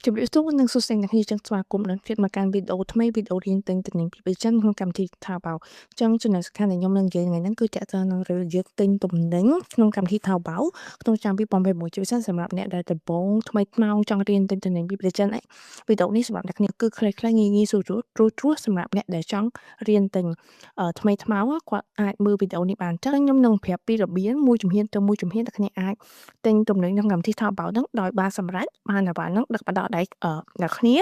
ជម្រាបសួរនិងសួស្តីអ្នកគ្នាចឹងស្វាគមន៍ដល់ទៀតមកកាន់វីដេអូថ្មីវីដេអូរៀនទិញទំនិញពីចិនក្នុងកម្មវិធី Taobao ចឹងចំណុចសំខាន់ដែលខ្ញុំនឹងនិយាយថ្ងៃហ្នឹងគឺទាក់ទងនឹងរបៀបទិញទំនិញក្នុងកម្មវិធី Taobao ក្នុងឆ្នាំ2026ជាពិសេសសម្រាប់អ្នកដែលដំបូងថ្មីថ្មោងចង់រៀនទិញទំនិញពីប្រទេសចិនអីវីដេអូនេះសម្រាប់អ្នកគ្នាគឺខ្លីៗងាយងាយស្រួលត្រួសត្រាសសម្រាប់អ្នកដែលចង់រៀនទិញថ្មីថ្មោងគាត់អាចមើលវីដេអូនេះបានចឹងខ្ញុំនឹងប្រាប់ពីរបៀបមួយជំហានទៅមួយជំហានដែលគ្នាអាចទិញទំនិញក្នុងកម្មវិធី Taobao ហ្នឹងដោយបានសម្រេចបានអាវ៉ាន់ហ្នឹងដឹកមកដល់ដៃអ្នកគ្នា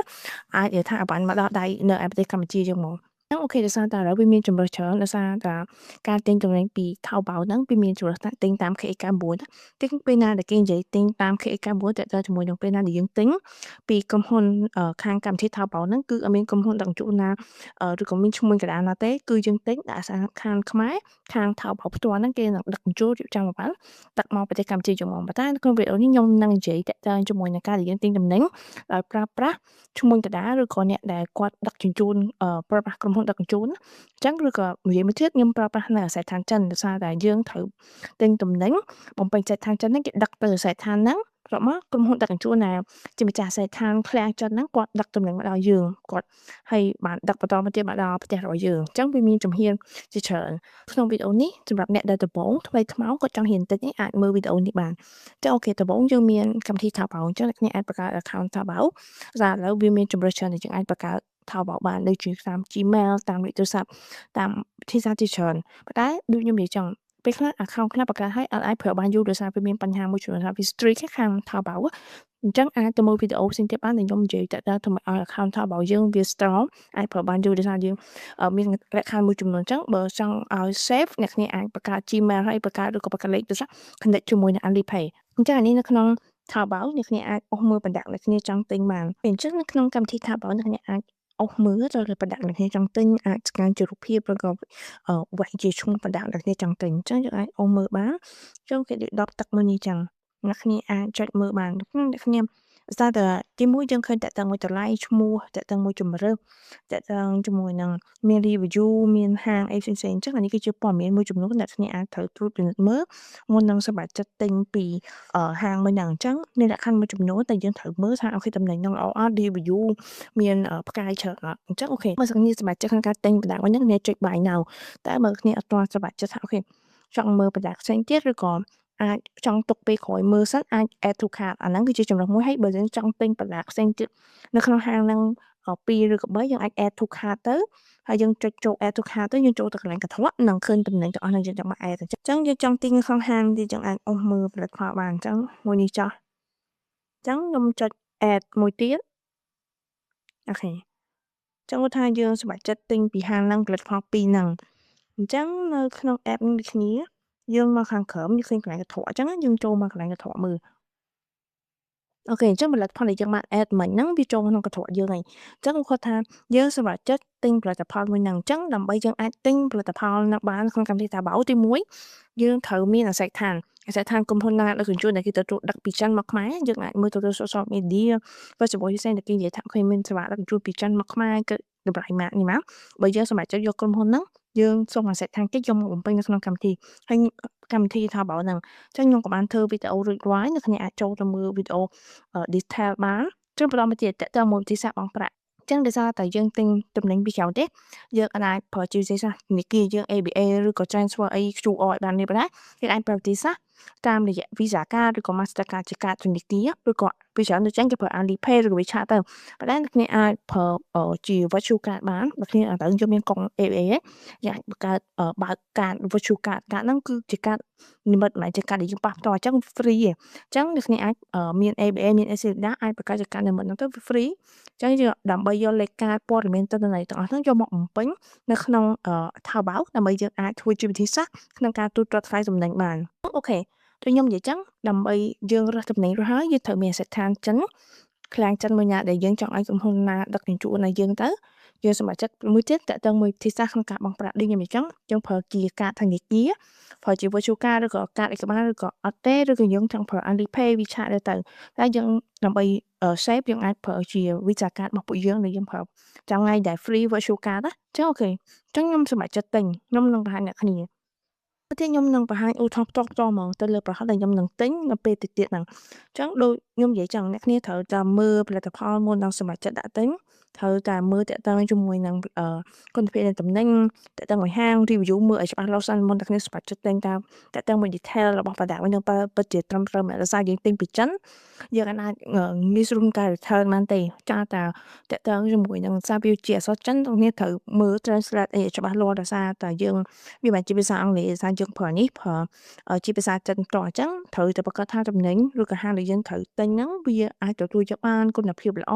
អាចនិយាយថាអាវ៉ាន់មកដល់ដៃនៅឯប្រទេសកម្ពុជាយើងមកហ្នឹង OK ដោយសារតែឥឡូវវាមានជម្រើសច្រើនដោយសារតែការទិញទំនិញពី Taobao ហ្នឹងវាមានជម្រើសទិញតាម KH99 ទិញពេលណាដែលគេនិយាយទិញតាម KH99 តើតើជាមួយនឹងពេលណាដែលយើងទិញពីក្រុមហ៊ុនខាងកម្មវិធី Taobao ហ្នឹងគឺអត់មានក្រុមហ៊ុនដឹកជញ្ជូនណាឬក៏មានឈ្មួញកណ្ដាលណាទេគឺយើងទិញដាក់សារខាងខ្មែរខាង Taobao ផ្ទាល់ហ្នឹងគេនឹងដឹកជញ្ជូនរៀបចំអីវ៉ាន់ដឹកមកប្រទេសកម្ពុជាយើងមកប៉ុន្តែក្នុងវីដេអូនេះខ្ញុំនឹងនិយាយទាក់ទងជាមួយនឹងការដែលយើងទិញទំនិញដោយប្រើប្រាស់ឈ្មួញកណ្ដាលឬក៏អ្នកដែលគាត់ដឹកជញ្ជូនប្រើប្រាស់ក្រុមហ៊ុនដឹកជញ្ជូនអញ្ចឹងឬក៏និយាយមួយទៀតខ្ញុំប្រើប្រាស់នៅអាស័យដ្ឋានចិនដោយសារតែយើងត្រូវទិញទំនិញបំពេញអាស័យដ្ឋានចិនហ្នឹងគេដឹកទៅអាស័យដ្ឋានហ្នឹងបន្ទាប់មកក្រុមហ៊ុនដឹកជញ្ជូនណាជាម្ចាស់អាស័យដ្ឋានឃ្លាំងចិនហ្នឹងគាត់ដឹកទំនិញមកដល់យើងគាត់ហើយបានដឹកបន្តមកទៀតមកដល់ផ្ទះរបស់យើងអញ្ចឹងវាមានជំហានជាច្រើនក្នុងវីដេអូនេះសម្រាប់អ្នកដែលដំបូងថ្មីថ្មោងគាត់ចង់រៀនតិចនេះអាចមើលវីដេអូនេះបានចឹង OK ដំបូងយើងមានកម្មវិធី Taobao អញ្ចឹងអ្នកគ្នាអាចបង្កើត account Taobao សារឥឡូវវាមានជម្រើសច្រើនដែលយើងអាចបង្កើត Taobao បានដូចជាតាម Gmail តាមលេខទូរស័ព្ទតាមវិធីសាស្ត្រជាច្រើនប៉ុន្តែដូចខ្ញុំនិយាយចឹងពេលខ្លះ account ខ្លះបង្កើតឲ្យអត់អាចប្រើបានយូរដោយសារវាមានបញ្ហាមួយចំនួនថាវា strict ខាង Taobao អញ្ចឹងអាចទៅមើលវីដេអូផ្សេងទៀតបានដែលខ្ញុំនិយាយតើធ្វើឲ្យ account Taobao យើងវា strong អាចប្រើបានយូរដោយសារយើងមានលក្ខខណ្ឌមួយចំនួនអញ្ចឹងបើចង់ឲ្យ safe អ្នកគ្នាអាចបង្កើត Gmail ហើយបង្កើតឬក៏បង្កើតលេខទូរស័ព្ទ connect ជាមួយនឹង Alipay អញ្ចឹងអានេះនៅក្នុង Taobao អ្នកគ្នាអាចអូសមើលបណ្ដាក់អ្នកគ្នាចង់ទិញបានអញ្ចឹងនៅក្នុងកម្មវិធី Taobao អ្នកគ្នាអាចអូសមើលទៅលើ product អ្នកគ្នាចង់ទិញអាច scan ជារូបភាពឬក៏វាយជាឈ្មោះ product អ្នកគ្នាចង់ទិញអញ្ចឹងយើងអាចអូសមើលបានអញ្ចឹងគេដូចដបទឹកមួយនេះអញ្ចឹងអ្នកគ្នាអាចចុចមើលបានអ្នកគ្នាស្អាតតែទីមួយយើងឃើញតាក់ទងមួយតម្លៃឈ្មោះតាក់ទងមួយជម្រើសតាក់ទងជាមួយនឹងមាន review មានហាងអីផ្សេងៗអញ្ចឹងអានេះគឺជាព័ត៌មានមួយចំនួនអ្នកគ្នាអាចត្រូវត្រួតពិនិត្យមើលមុននឹងសម្រេចចិត្តទិញពីហាងមួយហ្នឹងអញ្ចឹងមានលក្ខខណ្ឌមួយចំនួនតែយើងត្រូវមើលថា OK តំណែងហ្នឹងល្អអត់ review មានផ្កាយច្រើនអត់អញ្ចឹង OK បើសិនជាសម្រេចចិត្តក្នុងការទិញបណ្ដាមួយហ្នឹងអ្នកចុច buy now តែបើគ្នាអត់ទាន់សម្រេចចិត្តថា OK ចង់មើលបណ្ដាផ្សេងទៀតឬក៏អាចចង់ទុកពេលក្រោយមើលសិនអាច add to cart អាហ្នឹងគឺជាជម្រើសមួយហើយបើយើងចង់ទិញបណ្ដាផ្សេងទៀតនៅក្នុងហាងហ្នឹង2ឬក៏3យើងអាច add to cart ទៅហើយយើងចុចចូល add to cart ទៅយើងចូលទៅកន្លែងកន្ត្រកនឹងឃើញតំណែងទាំងអស់ហ្នឹងយើងចង់មក add អញ្ចឹងយើងចង់ទិញនៅក្នុងហាងទីយើងអាចអូសមើលផលិតផលបានអញ្ចឹងមួយនេះចោះអញ្ចឹងខ្ញុំចុច add មួយទៀត OK អញ្ចឹងថាយើងសម្រេចចិត្តទិញពីហាងហ្នឹងផលិតផលពីរហ្នឹងអញ្ចឹងនៅក្នុង app នេះដូចគ្នាយើងមកខាងក្រោមយើងឃើញកន្លែងកន្ត្រកអញ្ចឹងយើងចូលមកកន្លែងកន្ត្រកមើល OK អញ្ចឹងផលិតផលដែលយើងបាន add មិញហ្នឹងវាចូលក្នុងកន្ត្រកយើងហើយអញ្ចឹងគាត់ថាយើងសម្រេចចិត្តទិញផលិតផលមួយហ្នឹងអញ្ចឹងដើម្បីយើងអាចទិញផលិតផលហ្នឹងបានក្នុងកម្មវិធី Taobao ទី1យើងត្រូវមានអាស័យដ្ឋានអាស័យដ្ឋានក្រុមហ៊ុនណាដឹកជញ្ជូនដែលគេទទួលដឹកពីចិនមកខ្មែរយើងអាចមើលទៅលើ social media Facebook ផ្សេងដែលគេនិយាយថាឃើញមានសេវាដឹកជញ្ជូនពីចិនមកខ្មែរគឺតម្លៃម៉ាកនេះមកបើយើងសម្រេចចិត្តយកក្រុមហ៊ុនហ្នឹងយើងសូមអាស័យដ្ឋានគេយកមកបំពេញនៅក្នុងកម្មវិធីហើយកម្មវិធី Taobao ហ្នឹងអញ្ចឹងខ្ញុំក៏បានធ្វើវីដេអូរួចរាល់អ្នកគ្នាអាចចូលទៅមើលវីដេអូ detail បានចឹងបន្តមកទៀតតើតើមួយវិធីសាស្ត្របង់ប្រាក់ចឹងដោយសារតែយើងទិញទំនិញពីក្រៅទេយើងអាចប្រើជាវិធីសាស្ត្រធនាគារយើង ABA ឬក៏ transfer អី QR ឲ្យបាននេះប៉ុណ្ណាយើងអាចប្រើវិធីសាស្ត្រតាមរយៈ Visa card ឬក៏ Mastercard ជាកាតធនាគារឬក៏ពីច្រើនដូចចឹងគេប្រើ Alipay ឬក៏ WeChat ទៅប៉ុន្តែអ្នកគ្នាអាចប្រើជា virtual card បានបើគ្នាឥឡូវយើងមានកុង ABA យើងអាចបង្កើតបើកកាត virtual card កាតហ្នឹងគឺជាកាតនិមិត្តមិនមែនជាកាតដែលយើងប៉ះផ្ទាល់អញ្ចឹង free ទេអញ្ចឹងអ្នកគ្នាអាចមាន ABA មាន ACLEDA អាចបង្កើតជាកាតនិមិត្តហ្នឹងទៅ free អញ្ចឹងយើងដើម្បីយកលេខកាតព័ត៌មានទិន្នន័យទាំងអស់ហ្នឹងយកមកបំពេញនៅក្នុង Taobao ដើម្បីយើងអាចធ្វើជាវិធីសាស្ត្រក្នុងការទូទាត់ថ្លៃទំនិញបាន OK ដូចខ្ញុំនិយាយចឹងដើម្បីយើងរើសទំនិញរួចហើយយើងត្រូវមានអាសយដ្ឋានចិនឃ្លាំងចិនមួយណាដែលយើងចង់ឲ្យក្រុមហ៊ុនណាដឹកជញ្ជូនឲ្យយើងទៅយើងសម្រេចចិត្តមួយទៀតតើតើមួយវិធីសាស្ត្រក្នុងការបង់ប្រាក់ដូចខ្ញុំនិយាយចឹងយើងប្រើជាកាតធនាគារប្រើជា virtual card ឬក៏កាតអីក៏បានឬក៏អត់ទេឬក៏យើងចង់ប្រើ Alipay WeChat ទៅតែយើងដើម្បី save យើងអាចប្រើជា Visa card របស់ពួកយើងដែលយើងប្រើចាំថ្ងៃដែល free virtual card ណាចឹង OK ចឹងខ្ញុំសម្រេចចិត្តទិញខ្ញុំនឹងបង្ហាញអ្នកគ្នា ទៀតខ្ញុំនឹងបង្ហាញឧទាហរណ៍ផ្ទាល់ផ្ទាល់ហ្មងទៅលើប្រហិតដែលខ្ញុំនឹងទិញនៅពេលតិចទៀតហ្នឹងអញ្ចឹងដូចខ្ញុំនិយាយចឹងអ្នកគ្នាត្រូវតែមើលផលិតផលមុននឹងសម្រេចចិត្តដាក់ទិញត្រូវតែមើលតាក់ទងជាមួយនឹងគុណភាពនៃទំនិញតាក់ទងមួយហាង review មើលឲ្យច្បាស់លាស់សិនមុនតែគ្នាសម្រេចចិត្តទិញតើតាក់ទងមួយ detail របស់ product វិញនឹងពិតជាត្រឹមត្រូវមែនដោយសារយើងទិញពីចិនយើងអាចងាយស្រួលក្នុងការ return បានទេចាតាតាក់ទងជាមួយនឹងសារវាជាអក្សរចិនទាំងនេះត្រូវមើល translate អីឲ្យច្បាស់លាស់ដោយសារតែយើងវាមិនជាភាសាអង់គ្លេសដោយសារយើងប្រើនេះប្រើជាភាសាចិនផ្ទាល់អញ្ចឹងត្រូវតែប្រកាសថាទំនិញឬក៏ហាងដែលយើងត្រូវទិញហ្នឹងវាអាចទទួលយកបានគុណភាពល្អ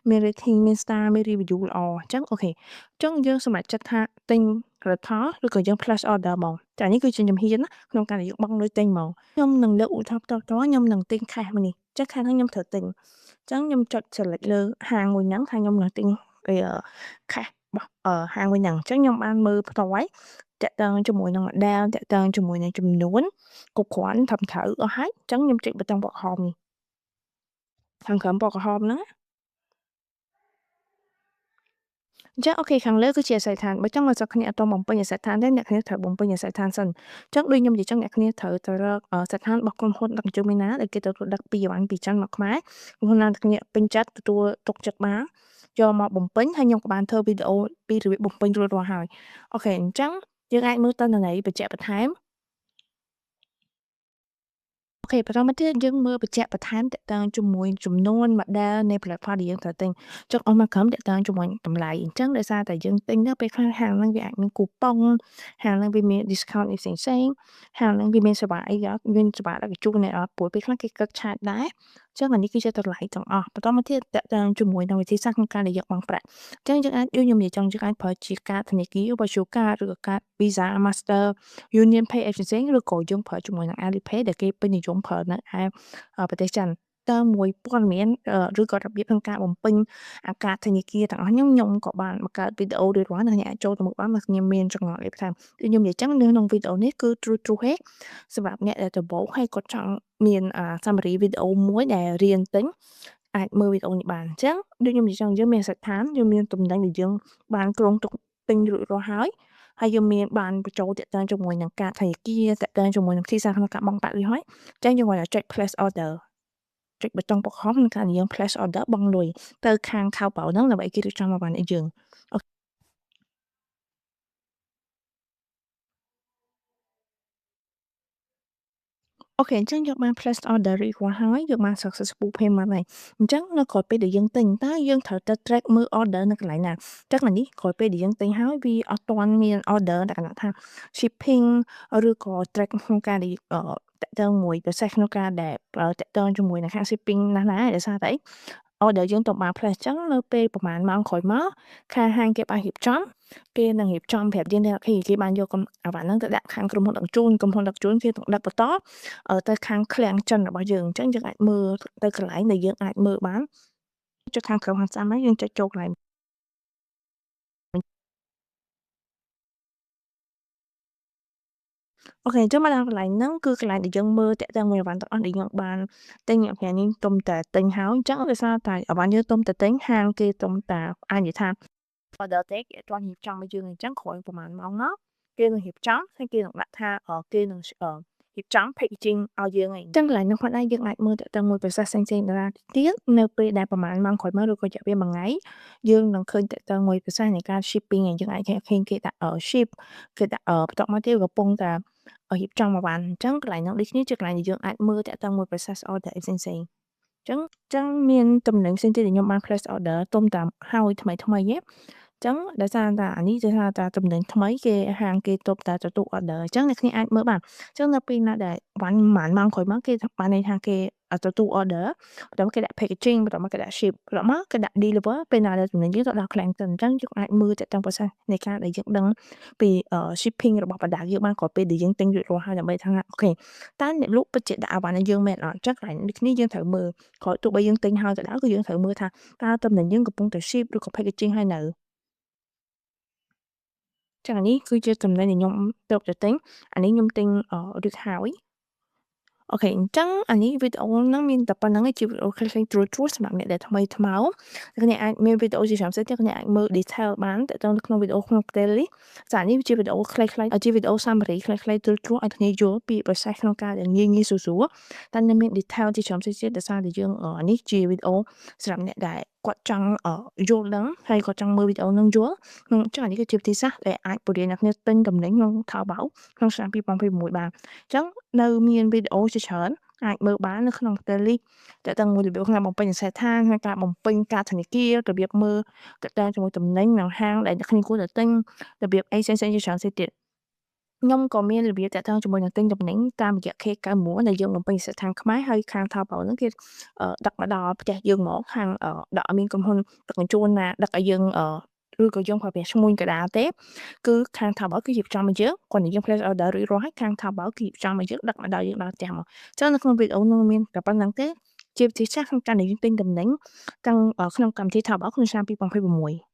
មាន rating មាន star មាន review ល្អអញ្ចឹង OK អញ្ចឹងយើងសម្រេចចិត្តថាទិញផលិតផលឬក៏យើង place order ហ្មងចានេះគឺជាជំហានណាក្នុងការដែលយើងបង់លុយទិញហ្មងខ្ញុំនឹងលើកឧទាហរណ៍ផ្ទាល់ៗខ្ញុំនឹងទិញ cash មួយនេះចឹងខាងហ្នឹងខ្ញុំត្រូវទិញអញ្ចឹងខ្ញុំចុច select លើហាងមួយហ្នឹងថាខ្ញុំនឹងទិញ cash របស់ហាងមួយហ្នឹងអញ្ចឹងខ្ញុំបានមើលផ្ទាល់ហើយតាក់ទងជាមួយនឹង model តាក់ទងជាមួយនឹងចំនួនគ្រប់គ្រាន់ត្រឹមត្រូវអស់ហើយអញ្ចឹងខ្ញុំចុចប៊ូតុងពណ៌ក្រហមនេះខាងក្រោមពណ៌ក្រហមហ្នឹងអញ្ចឹង OK ខាងលើគឺជាអាសយដ្ឋានបើចង់ឲ្យសិស្សគ្នាអត់ទាន់បំពេញអាសយដ្ឋានទេអ្នកគ្នាត្រូវបំពេញអាសយដ្ឋានសិនអញ្ចឹងដូចខ្ញុំនិយាយចឹងអ្នកគ្នាត្រូវទៅរកអាសយដ្ឋានរបស់ក្រុមហ៊ុនដឹកជញ្ជូនមួយណាដែលគេទទួលដឹកពីអីវ៉ាន់ពីចិនមកខ្មែរក្រុមហ៊ុនណាអ្នកគ្នាពេញចិត្តទទួលទុកចិត្តបានយកមកបំពេញហើយខ្ញុំក៏បានធ្វើវីដេអូពីរបៀបបំពេញរួចរាល់ហើយ OK អញ្ចឹងយើងអាចមើលតន័យបញ្ជាក់បន្ថែម OK បន្តមកទៀតយើងមើលបញ្ជាក់បន្ថែមតាក់ទងជាមួយចំនួន model នៃផលិតផលដែលយើងត្រូវទិញចុចអស់មកក្រុមតាក់ទងជាមួយតម្លៃអញ្ចឹងដោយសារតែយើងទិញទៅពេលខ្លះហាងហ្នឹងវាអាចមានគូប៉ុងហាងហ្នឹងវាមាន discount អីផ្សេងផ្សេងហាងហ្នឹងវាមានសេវាអីអត់មានសេវាដឹកជញ្ជូនអត់ព្រោះពេលខ្លះគេគិតឆាតដែរអញ្ចឹងអានេះគឺជាតម្លៃទាំងអស់បន្តមកទៀតតាក់ទងជាមួយនឹងវិធីសាស្ត្រក្នុងការដែលយកបង់ប្រាក់អញ្ចឹងយើងអាចដូចខ្ញុំនិយាយចង់យើងអាចប្រើជាកាតធនាគារ virtual card ឬក៏កាត Visa Master Union Pay អីផ្សេងៗឬក៏យើងប្រើជាមួយនឹង Alipay ដែលគេពេញនិយមប្រើនៅឯប្រទេសចិនតើមួយព័ត៌មានឬក៏របៀបក្នុងការបំពេញអាកាតធនាគារទាំងអស់ខ្ញុំខ្ញុំក៏បានបង្កើតវីដេអូរួចរាល់អ្នកអាចចូលទៅមើលបានបើខ្ញុំមានចម្ងល់អីបន្ថែមដូចខ្ញុំនិយាយចឹងនៅក្នុងវីដេអូនេះគឺទ្រុសទ្រុសហេសម្រាប់អ្នកដែលដំបូងហើយគាត់ចង់មាន summary វីដេអូមួយដែលរៀនទិញអាចមើលវីដេអូនេះបានអញ្ចឹងដូចខ្ញុំនិយាយចឹងយើងមានអាសយដ្ឋានយើងមានទំនិញដែលយើងបានគ្រោងទុកទិញរួចរាល់ហើយហើយយើងមានបានបញ្ចូលតាក់ទងជាមួយនឹងការធនាគារតាក់ទងជាមួយនឹងវិធីសាស្ត្រក្នុងការបង់ប្រាក់រួចហើយអញ្ចឹងយើងគ្រាន់តែចុច place order ចុចប៊ូតុងពណ៌ក្រហមក្នុងការដែលយើង place order បង់លុយទៅខាង Taobao ហ្នឹងដើម្បីគេរៀបចំមកបានឲ្យយើង OK អញ្ចឹងយើងបាន place order រួចរាល់ហើយយើងបាន successful payment ហើយអញ្ចឹងនៅក្រោយពេលដែលយើងទិញតើយើងត្រូវទៅ track មើល order នៅកន្លែងណាអញ្ចឹងអានេះក្រោយពេលដែលយើងទិញហើយវាអត់ទាន់មាន order លក្ខណៈថា shipping ឬក៏ track ក្នុងការដែលតាក់ទងមួយ process ក្នុងការដែលតាក់ទងជាមួយនឹងខាង shipping ណាស់ណាដោយសារតែអី order យើងទៅបាន place អញ្ចឹងនៅពេលប្រហែលម៉ោងក្រោយមកខាងហាងគេបានរៀបចំគេនឹងរៀបចំប្រាប់យើងថា OK គេបានយកអីវ៉ាន់ហ្នឹងទៅដាក់ខាងក្រុមហ៊ុនដឹកជញ្ជូនក្រុមហ៊ុនដឹកជញ្ជូនគេនឹងដឹកបន្តទៅខាងឃ្លាំងចិនរបស់យើងអញ្ចឹងយើងអាចមើលទៅកន្លែងដែលយើងអាចមើលបានចុចខាងក្រោមខាងស្ដាំហ្នឹងយើងចុចចូលកន្លែង OK អញ្ចឹងមកដល់កន្លែងហ្នឹងគឺកន្លែងដែលយើងមើលតាក់ទងមួយអីវ៉ាន់ទាំងអស់ដែលយើងបានទិញអ្នកនេះទុំតែទិញហើយអញ្ចឹងដោយសារតែអីវ៉ាន់យើងទុំតែទិញហាងគេទុំតែអាចនិយាយថា order ទេគេអត់ទាន់រៀបចំឲ្យយើងអញ្ចឹងក្រោយប្រហែលម៉ោងមកគេនឹងរៀបចំហើយគេនឹងដាក់ថាគេនឹងរៀបចំ packaging ឲ្យយើងឯងអញ្ចឹងកន្លែងនោះផងដែរយើងអាចមើលតាក់ទងមួយ process ផ្សេងៗដទៀតនៅពេលដែលប្រហែលម៉ោងក្រោយមកឬក៏រយៈពេលមួយថ្ងៃយើងនឹងឃើញតាក់ទងមួយ process នៃការ shipping ឯងយើងអាចឃើញគេដាក់ ship គេដាក់បន្ទាប់មកទៀតកំពុងតែរៀបចំអីវ៉ាន់អញ្ចឹងកន្លែងហ្នឹងដូចគ្នាជាកន្លែងដែលយើងអាចមើលតាក់ទងមួយ process order អីផ្សេងៗអញ្ចឹងមានតំណែងផ្សេងទៀតដែលខ្ញុំបាន place order ទុំតាមហើយថ្មីថ្មីទេអញ្ចឹងដោយសារតែអានេះដោយសារតែតំណែងថ្មីគេហាងគេទប់តែទទួល order អញ្ចឹងអ្នកគ្នាអាចមើលបានអញ្ចឹងនៅពេលណាដែលវ៉ាន់ប្រហែលម៉ោងក្រោយមកគេបានន័យថាគេទទួល order បន្ទាប់មកគេដាក់ packaging បន្ទាប់មកគេដាក់ ship បន្ទាប់មកគេដាក់ deliver ពេលណាដែលទំនិញយើងទៅដល់ឃ្លាំងចិនអញ្ចឹងយើងអាចមើលតាក់ទង process នៃការដែលយើងដឹងពី shipping របស់បណ្ដាយើងបានក្រោយពេលដែលយើងទិញរួចរាល់ហើយដើម្បីថា OK តើអ្នកលក់ពិតជាដាក់អីវ៉ាន់ឲ្យយើងមែនអត់អញ្ចឹងកន្លែងនេះគ្នាយើងត្រូវមើលក្រោយទោះបីយើងទិញហើយក៏ដោយក៏យើងត្រូវមើលថាតើទំនិញយើងកំពុងតែ ship ឬក៏ packaging ហើយនៅចឹងអានេះគឺជាទំនិញដែលខ្ញុំទើបតែទិញអានេះខ្ញុំទិញរួចហើយ OK អញ្ចឹងអានេះវីដេអូហ្នឹងមានតែប៉ុណ្្នឹងឯងជាវីដេអូខ្លីៗត្រួសៗសម្រាប់អ្នកដែលថ្មីថ្មោងអ្នកអាចមានវីដេអូជាច្រើនផ្សេងទៀតអ្នកអាចមើល detail បានតទៅក្នុងវីដេអូក្នុង playlist ចានេះជាវីដេអូខ្លីៗជាវីដេអូ summary ខ្លីៗត្រួសៗឲ្យគ្នាយល់ពី process ក្នុងការដែលងាយងាយស្រួលៗតែនៅមាន detail ជាច្រើនផ្សេងទៀតដោយសារតែយើងអានេះជាវីដេអូសម្រាប់អ្នកដែលគាត់ចង់យល់ដឹងហើយគាត់ចង់មើលវីដេអូនឹងយល់ក្នុងចឹងអានេះគឺជាវិធីសាស្ត្រដែលអាចបរៀនអ្នកគ្នាទិញទំនិញក្នុង Taobao ក្នុងឆ្នាំ2026បានអញ្ចឹងនៅមានវីដេអូជាច្រើនអាចមើលបាននៅក្នុង playlist តើតើមួយរបៀបក្នុងការបំពេញអាសយដ្ឋានក្នុងការបំពេញការធនាគាររបៀបមើលតើតើជាមួយទំនិញនិងហាងដែលអ្នកគ្នាគួរតែទិញរបៀបអីផ្សេងៗជាច្រើនផ្សេងទៀតខ្ញុំក៏មានរបៀបតាក់ទងជាមួយនឹងទិញទំនិញតាមរយៈ K99 ដែលយើងបំពេញអាសយដ្ឋានខ្មែរហើយខាង Taobao ហ្នឹងគេដឹកមកដល់ផ្ទះយើងហ្មងខាងដឹកឲ្យមានក្រុមហ៊ុនដឹកជញ្ជូនណាដឹកឲ្យយើងឬក៏យើងប្រើប្រាស់ឈ្មួញក៏ដែរទេគឺខាង Taobao គឺរៀបចំឲ្យយើងគ្រាន់តែយើង place order រួចរាល់ហើយខាង Taobao គឺរៀបចំឲ្យយើងដឹកមកដល់យើងដល់ផ្ទះមកអញ្ចឹងនៅក្នុងវីដេអូនោះមានតែប៉ុណ្្នឹងទេជាវិធីសាស្ត្រក្នុងការដែលយើងទិញទំនិញទាំងក្នុងកម្មវិធី Taobao ក្នុងឆ្នាំ2026។